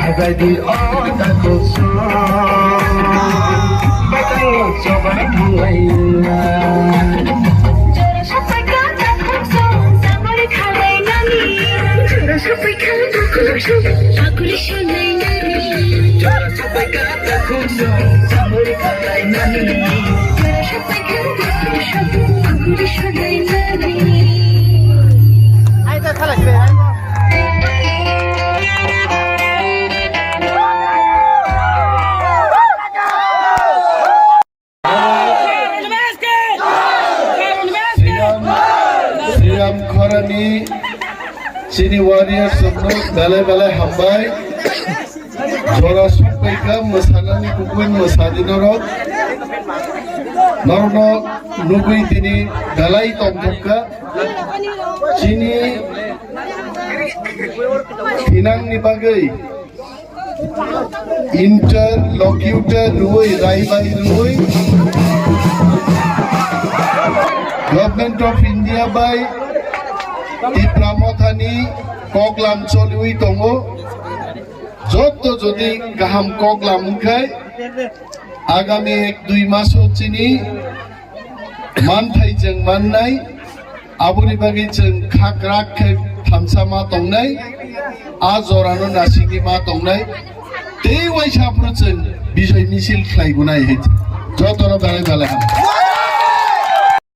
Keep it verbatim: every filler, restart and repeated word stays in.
Abaidi o da kusu, batang choba thanglai. Jora sapai ka ta khokso, samari khalai nani. Jora sapai ka ta khokso, akuli shalai nani. Jora sapai ka ta khokso, samari khalai nani. Jora sapai ka ta khokso, akuli shalai nani. Sriyam, Sriyam Khorani chini warriors rokno belai belai hambai. Jora sokpaikha mwsanani kubui mwsadi norok. Norokno nugui tini belai tongthokha. Chini thinangni bagwi interlocutor rwui, raibai rwui, Government of India bai Tipra Mothani koklam choliui tongo. Jotto jodi kaham koklam wngkhai, agami ek dui maso chini manthai chwng mannai, aboni bagwi chwng kha kwrak khe thamsa ma tongnai, a jorano nasikni ma tongnai, tei waisa aphuru chwng bijoi misil khlai gunai hai. Jotono belai belai ham.